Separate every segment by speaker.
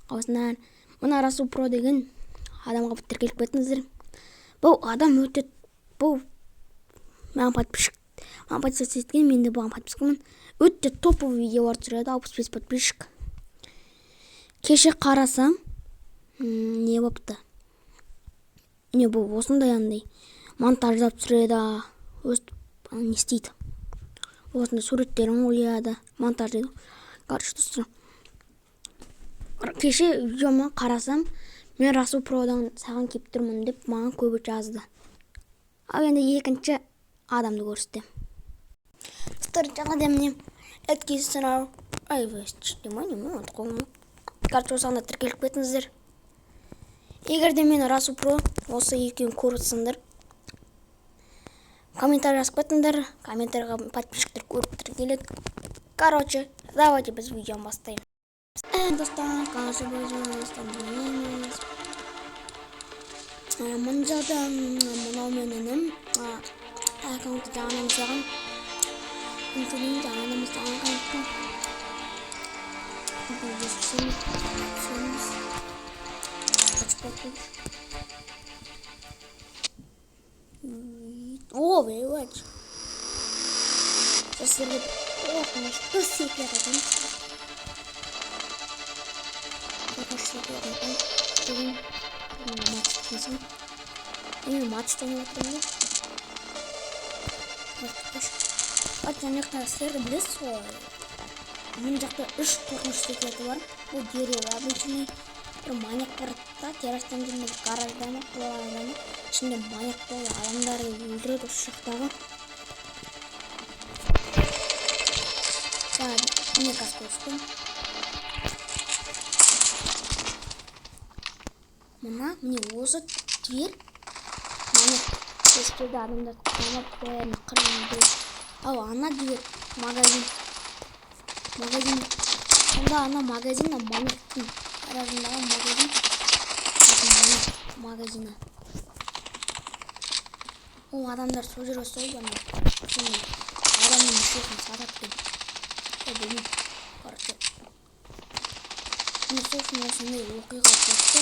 Speaker 1: Осындан мына Расул Про деген адамға тіркеліп кетіңіздер. Бұл адам өте бұл маған подписчик, маған подписаться еткен, мен де бұған подпискамын. Өте топовый видеолар түсіреді, 65 подписчик. Кеше қарасам, не болыпты? Не бұл осындай андай монтаждап түсіреді, өстіп не істейді. Осындай суреттерін қояды, монтаждайды. Короче, достар, кеше видеома қарасам, мен Расул Продан саған келіп тұрмын деп маған көбі жазды. Ал енді екінші адамды көрсетемін. Достар, жаңа міне Эдкисонар, ай, не, короче, осыған да тіркеліп кетіңіздер. Егер де мен Расул Про осы екеуін көріп отырсаңдар, комментарий жазып кетіңдер. Комментарийға подписчиктер көріп тіркеледі. Короче, давайте біз видеоны бастаймыз. Достар, короче, біз ойнаймыз. Мына жақта мынау менің інім, аккаунтты жаңадан жасаған. Инсулин жаңадан жасаған аккаунтты. Біз түсеміз. Қашып. О, блядь. Сіздерге қорқынышты секрет айтамын. Қорқынышты секрет айтамын. Бүгін матч өткіземін. Мен матч ойнап жатырмын да. Вот ана жақта сіздер білесіз ғой. Мына жақта үш қорқынышты секреті бар. Бұл дерево обычный. Бір маньяк бар да, террастан жүрген бір гаражда ма, құлағанда ма, ішінде маньяк болып адамдарды өлтіреді осы жақтағы. Міне, қазір көрсетемін. Мына міне осы дверь маньяк осы жерде адамдарды қамап бәрін қырып. Ал ана дверь магазин. Магазин. Сонда ана магазин маньяктың гаражындағы магазин. Маньяк магазині. Ол адамдар сол жерге ұстайды, ана сондай адамның мүшесін сатады екен. Білмеймін. Короче, міне, сол үшін осындай оқиға болды.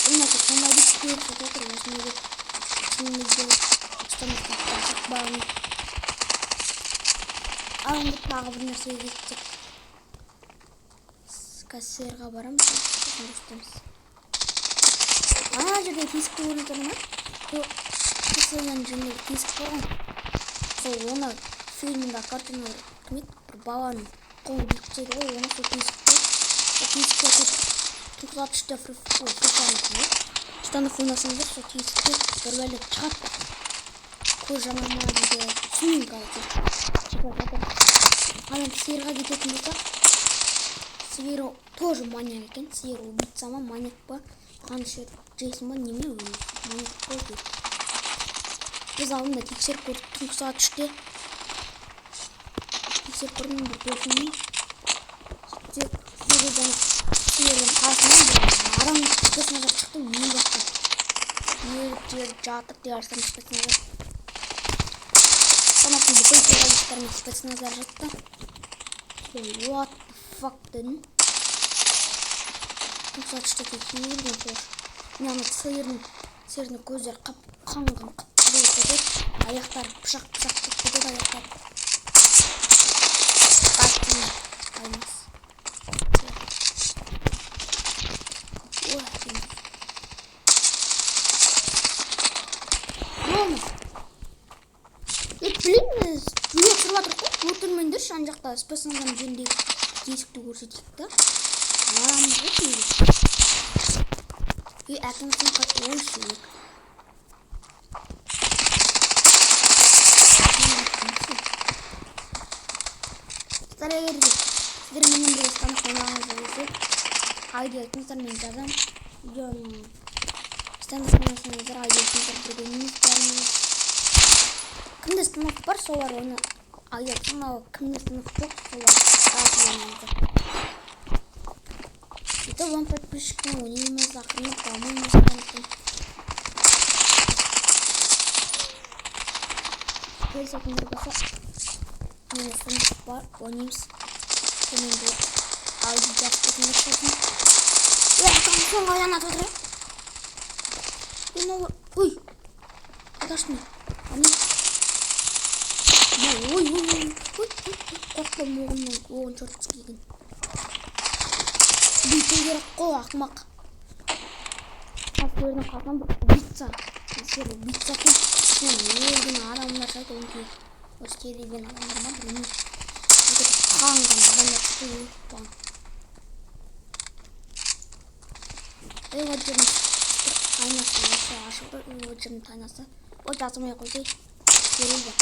Speaker 1: Бұл нәрсе сондай деп көріп сатып отыр, осындай деп шынымен де установка. Ал енді тағы бір нәрсеге кетсек. Кассирға барамыз, сосын көрсетеміз. Ана жерде тесікті көрініп тұр ма? Кассирдің жерінде тесік бар ғой. Сол оны фильмда картина кім еді? Бір баланың қолын бүйтіп тастайды ғой, оны сол тесікті. Сол тесікте көп түнгі сағат 3-те Free Fire ғой. Установка ойнасаңыздар, сол тесікте бір бәле шығады. Көз жана ма дейді. Түсінбеймін, короче. Шығып жатыр. Ал енді сиырға кететін болсақ, сиыр тоже маньяк екен. Сиыр убийца ма, маньяк па, қан ішеді, жейсің ба, неме, маньяк қой дейді. Біз алдында тексеріп көрдік, түнгі сағат 3-те тексеріп көрдім бір досыммен. Сөйтсек, сол кезде ана сиырдың қасынан бір адам спецназар шықты, өліп жатты. Өліп жерде жатыр террастан спецназар. Санаттың бүкіл террористтармен спецназар жатты. Сол what the fuck дедім. Түнгі сағат 3-те тексерген сол. Міне, ана сиырдың көздері қап қанған қып-қызыл болып кетеді. Аяқтары пышақ пышақ болып кетеді аяқтары. Қатты алмас. Ой, Ё-моё. Блин, видео түсіріп жатырмық қой. Өлтірмеңдерші, ана жақта спецназның жеріндегі тесікті көрсетейік та. Арамыз ғой түнде. Үй әкімсің ой сүйек. Достар, егер де сіздер менімен бірге станок ойнағыңыз келсе, айди айтыңыздар, мен жазамын. Видеоның станок ойнасаңыздар, айди айтыңыздар, бірге ойнаймыз бәріміз. Кімде станок бар, солар ойна айди айтсын, ал кімде станок жоқ, солар тағы ойнаңыздар. Сөйтіп 10 подписчикпен ойнаймыз, ақырындап дамимыз станоктан. Келісетіндер болса, менде станок бар, ойнаймыз. Сонымен айди жазып кетіңдер сосын. Соңғы қайдан атып отыр? Мынау, ой, адаштым. Ане. Ой, ой, ой, ой, қорықпа, оғымнан, оғын чертовский екен. Бүйту керек қой, ақымақ. Әскердің қасынан бір убийца. Әскер убийца екен. Өлген адамдар шығады, өңкей. Осы тереген адамдар ма, білмеймін. Қанған адамдар шықты, өліп қалған. Ей, вот жердің тайнасы осы ашылды. Вот жердің тайнасы. Ой, жазылмай қойсай. Дерево.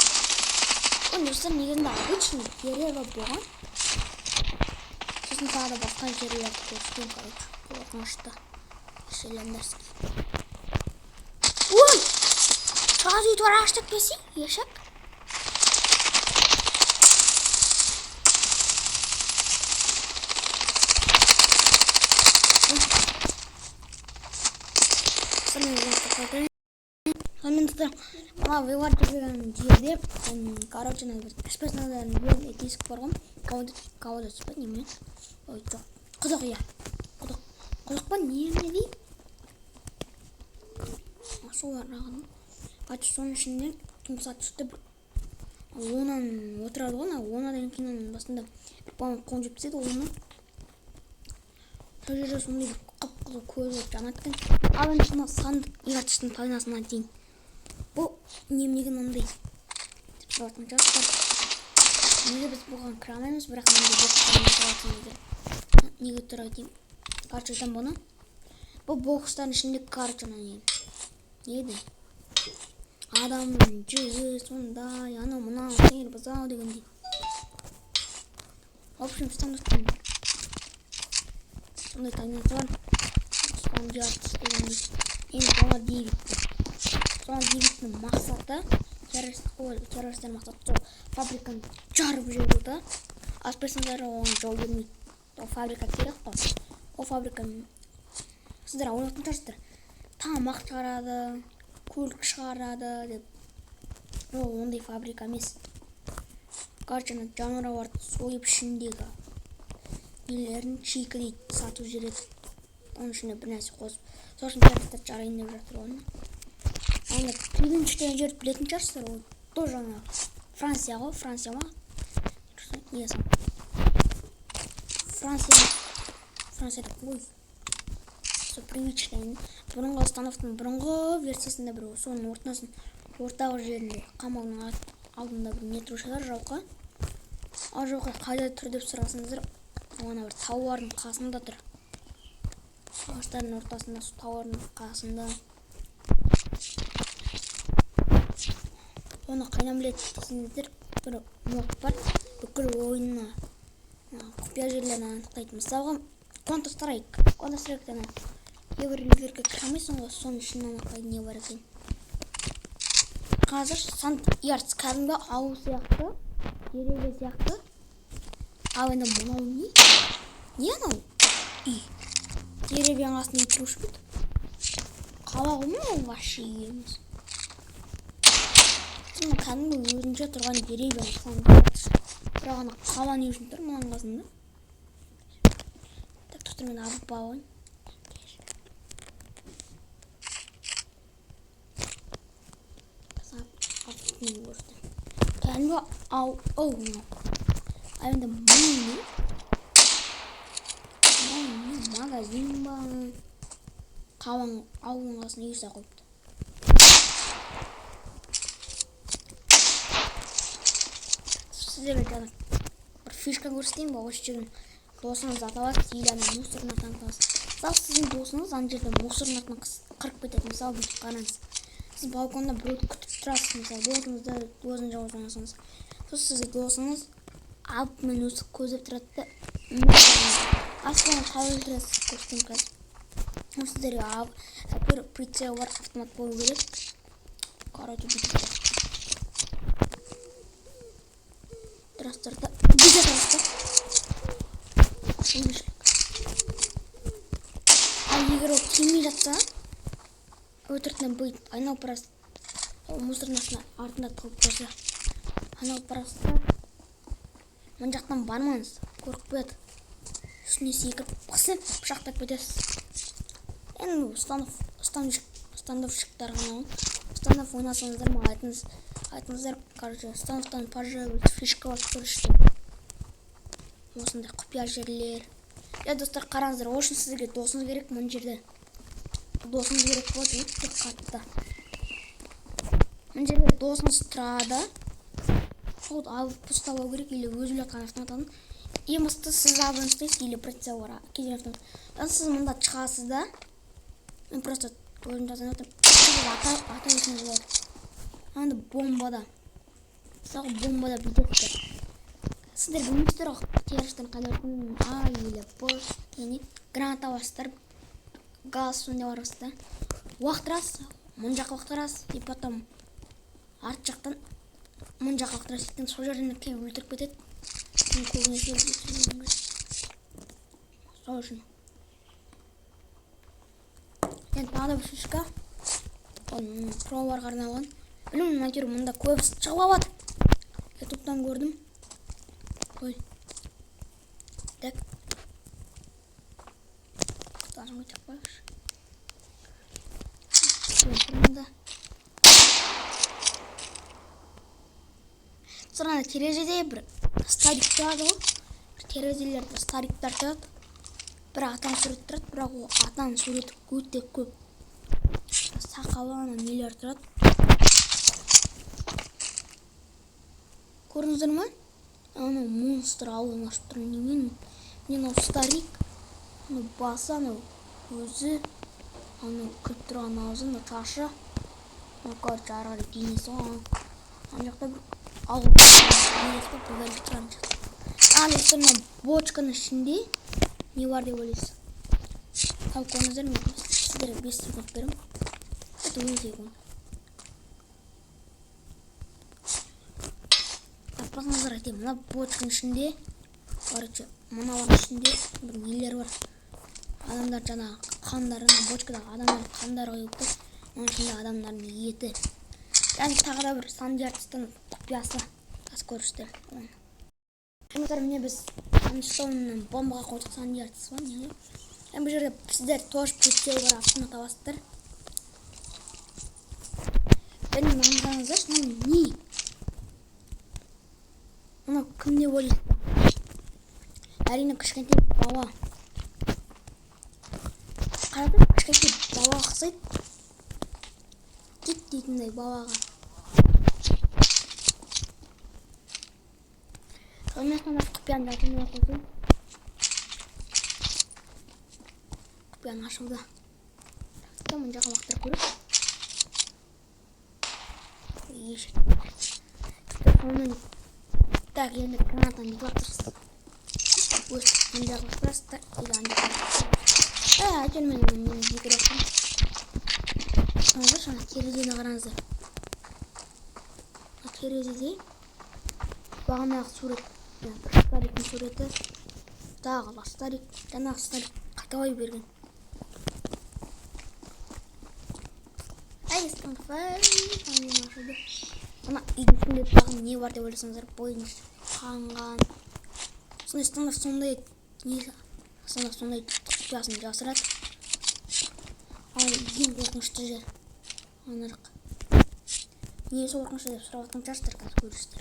Speaker 1: Ой, достар, негізінде обычный дерево болған. Сосын тағы да басқа жерлерді көрсетейін, короче. Қорқынышты. Шелендерский. Ой! Сразу өйтіп ағаш кетпесе, ешек. Сонымен, достар, мына вилар деген жерде, короче, ана бір спецназардың жерінде тесік бар ғой. Колодец па, немене? Ой, жоқ. Құдық, иә. Құдық. Құдық па, немене дейді? Сол арағын. Короче, соның ішінде тұмса түсті бір онан отырады ғой, ана онадан кейін ананың басында бір баланы қонып жеп тастайды оны. Сол жерде сондай бір қып-қызыл көз болып жанады екен. Ал енді мына сандық ертістің тайнасына дейін. Бұл неменеге мынандай деп сұрайтын шығарсыздар. Неге біз бұған кіре алмаймыз, бірақ мынандай бокстардың тұрады. Неге тұр айтайын. Короче, айтамын бұны. Бұл бокстардың ішінде, короче, ана не не еді? Адамның жүзі сондай, анау мынау, сиыр, бұзау дегендей. В общем, сондай тайнасы бар. Стандарт дегендей. Енді зона 9. Зона 9-тің мақсаты, террорист, ой, террористер мақсаты сол фабриканы жарып жіберу да. Ал спецназдар оған жол бермейді. Ол фабрика керек қой. Ол фабрика, сіздер ойлайтын шығарсыздар, тамақ шығарады, көлік шығарады деп. Ол ондай фабрика емес. Короче, ана жануарларды сойып, ішіндегі нелерін шикі дейді, сатып жібереді. Оның ішіне бір нәрсе қосып. Сол үшін террористер жарайын деп жатыр оны. Ана Привинч деген жерді білетін шығарсыздар, ол тоже ана Франция ғой, Франция ма? Не сам? Франция, Францияда, ой, сол Привич деген бұрынғы Становтың бұрынғы версиясында бір соның ортасын, ортағы жерінде, қамалдың алдында бір не тұрушы шығар, жауқа. Ал жауқа қайда тұр деп сұрасаңыздар, ана бір таулардың қасында тұр. Ағаштардың ортасында, сол таулардың қасында. Оны қайдан біледі десеңіздер, бір мод бар, бүкіл ойынына құпия жерлерін анықтайды. Мысалға, Counter Strike. Counter Strike'та ана кейбір үйлерге кіре алмайсың ғой, соның ішінде анықтайды не бар екенін. Қазір Санд Ярдс кәдімгі ауыл сияқты, деревня сияқты. Ал енді мынау не? Не анау? Үй. Деревняның қасында үй тұрушы ма еді? Қала ғой мынау, вообще үй емес. Мына кәдімгі өзінше тұрған деревня Санд Ярдс. Бірақ ана қала не үшін тұр мынаның қасында? Так, тоқта, мен алып алайын. Кәдімгі ау, оу, мынау. Ал енді мынау не? Мынау не? Магазин ба? Қаланың, ауылдың қасына үй салып қойыпты. Сіздерге қазір бір фишка көрсетейін ба? Осы жерден досыңызды ата аласыз или ана мусорный артынан аласыз. Мысалы, сіздің досыңыз ана жерде мусорный артынан қырып кетеді. Мысалы, бүйтіп қараңыз. Сіз балконда біреуді күтіп тұрасыз, мысалы, досыңызды өзің жалғыз ойнасаңыз. Сосын сізге досыңыз алып мен өсіп көздеп тұрады да, аспанға қалай өлтіресіз, көрсетейін қазір. Сіздерге әйтеуір прицел бар автомат болу керек. Короче, бүйтіп тұрасыздар да, бүйте тұрасыздар. Ал егер ол келмей жатса, өтіріктен бүйтіп айналып барасыз. Ол мусордың астына артында тығылып тұрса, айналып барасыз да, мына жақтан бармаңыз, көріп қояды. Үстіне секіріп, қысып пышақтап кетесіз. Енді Standoff-щиктар ғана. Standoff ойнасаңыздар, маған айтыңыздар. Короче, Standoff-тан пожалуйста фишка бар, короче. Осындай құпия жерлер. Я, достар, қараңыздар, ол үшін сізге досыңыз керек. Мына жерде досыңыз керек болады өте қатты. Мына жерде досыңыз тұрады, сол алып ұстап алу керек или өзі өліп жатқан автоматтан. Ең басты, сіз алып ұстайсыз или прицел бар кезген автомат. Сіз мында шығасыз да, мен просто өзім жазып жатырмын, ата берсеңіз болады. Анда бомбада, мысалға, бомбада бүйтесіздер. Сіздер білмейсіздер ғой террористтің қайда екенін. А или Б, яғни граната аласыздар, газ сондай барасыз да, лақтырасыз, мына жаққа лақтырасыз, и потом арт жақтан мына жаққа лақтырасыз. Өйткені сол жерден келіп өлтіріп кетеді көбінесе, сол үшін. Енді тағы да бір фишка, ол проларға арналған. Білмеймін, әйтеуір мында көбісі шығып алады, Ютубтан көрдім. Ой, так, өтіп қояйықшы мында. Сосын ана терезеде бір старик тұрады ғой, бір терезелерде стариктар тұрады, бір атаның суреті тұрады, бірақ ол атаның суреті өте көп, сақалы, ана нелер тұрады. Көрдіңіздер ма? Анау монстр ауызын ашып тұр. Немен міне, мынау старик, анау басы, анау өзі, анау күліп тұрған аузы, мынау шашы, мынау, короче, ары қарай денесі ғой. Ана жақта бір ауыз несі бар, бір бәле тұр ана жақта. Ана достар, мына бочканың ішінде не бар деп ойлайсыз? Тауып көріңіздер. Мен сіздерге 5 секунд беремін, это 10 секунд. Таппасаңыздар, айтайын: мына бочканың ішінде, короче, мыналардың ішінде бір нелер бар, адамдар жаңағы қандары, мына бочкадағы адамдардың қандары құйылып тұр, оның ішінде адамдардың еті. Және тағы да бір Сандиартстың құпиясы, қазір көресіздер оны. Достар, міне, біз Санстоуннан бомбаға қойдық. Сандиартс ба, не? Енді бұл жерде сіздер тоже прицел бар автомат аласыздар. Және мынаны қараңыздаршы, мынау не, мынау кім деп ойлайсыздар? Әрине, кішкентай бала. Қарасаң, кішкентай балаға ұқсайды, кит дейтіндей балаға. Сонымен қатар құпияны жазылмай қойсын, құпияны ашылды. Мына жаққа лақтырып көрейік. Ешек. Сонымен, так, енді гранатаны бүйтіп лақтырасыз, өстіп мына жаққа лақтырасыз да, или ана жаққа. Әйтеуір мен секіріп жатырмын. Қараңыздаршы, ана терезені қараңыздар. Мына терезеде бағанағы сурет, бір стариктің суреті, тағы старик, жаңағы старик қайталай берген. Әй, ашылды. Мына үйдің ішінде тағы не бар деп ойласаңыздар, бойың қанған. Сондай стандарт, сондай не, стандарт сондай құпиясын жасырады. Ал ең қорқынышты жер ана жақ. Несі қорқынышты деп сұрап жатқан шығарсыздар, қазір көресіздер.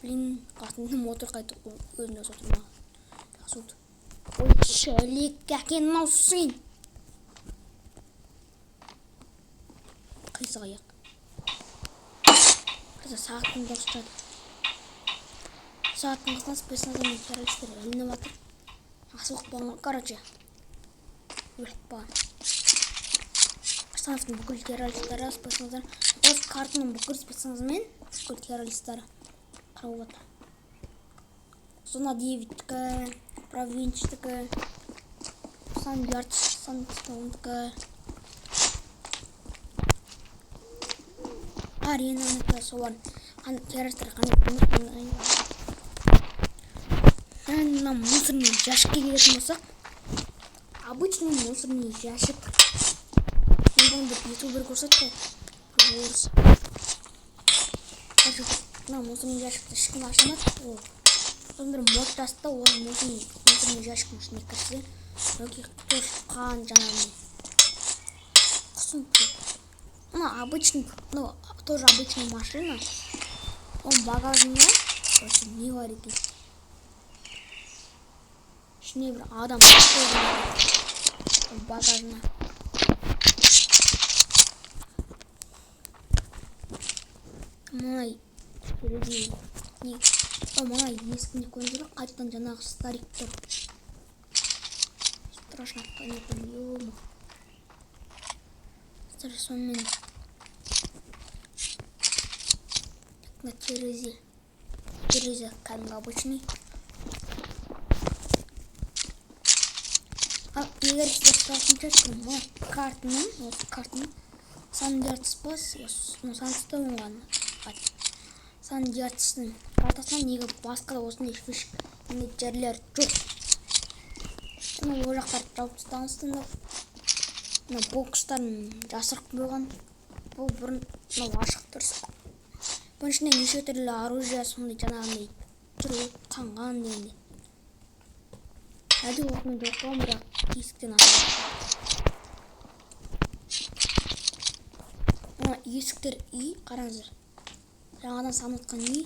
Speaker 1: Блин, қасымда мотор қайтып өзін жасап отыр маған. Жақсы болды. Ой, шәлек әкен, мынау сен. Қисық аяқ. Қазір сағаттың дауысы шығады. Сағаттың қасынан спецназа мен террористер ілініп жатыр. Асылып қалған, короче. Өліп қалған. Становтың бүкіл террористері, спецназдар, осы картаның бүкіл спецназы мен бүкіл террористері қырылып жатыр. Зона 9-тікі, провинчтікі, Сан Сандстоундікі, аренанікі, солар террористер қандай. Мына мусорный жәшікке келетін болсақ, обычный мусорный жәшік. Мен бір ютубер көрсетті, бір орыс. Мына мусорный жәшікті ешкім аша алмады. Ол сосын бір мод жазды да, ол мусорный жәшіктің ішіне кірсе, өте тоже қан, жаңағындай. Түсінікті. Ну, обычный, ну, тоже обычная машина. Оның багажында, короче, не бар екен? Ішіне бір адам қойған екен. Багажына. Мына терезе не? О, мына есігіне көрдіңіздер ме? Қайтадан жаңағы старик тұр. Страшно, понятно, ё. Сонымен, мына терезе. Терезе кәдімгі обычный. Ал егер сіздер сұрайтын шығарсыздар, мына картаның, осы картаның Сан Андреас па, осы Сан оған Сан Андреастың картасынан неге басқа да осындай фишка жерлер жоқ? Мына ол жақтарды жауып тастаған, мына бокстарын жасырып қойған. Бұл бұрын мынау ашық тұрса, бұның ішінде неше түрлі оружие, сондай жаңағындай жүр ғой, қанған дегендей. Әдейі осымен жауып қойған, бірақ есіктен ашылады. Мына есіктер, үй, қараңыздар, жаңадан салынып жатқан үй,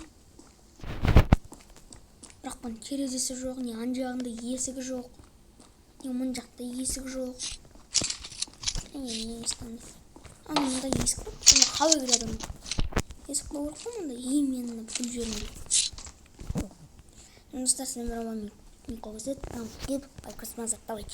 Speaker 1: бірақ бұның терезесі жоқ, не ана жағында есігі жоқ, не мына жақта есігі жоқ. Ана мында есік бар, сонда қалай кіреді адам? Есік болу керек қой мында, именно бүкіл жерінде. Достар, сіздермен Микол, давайте.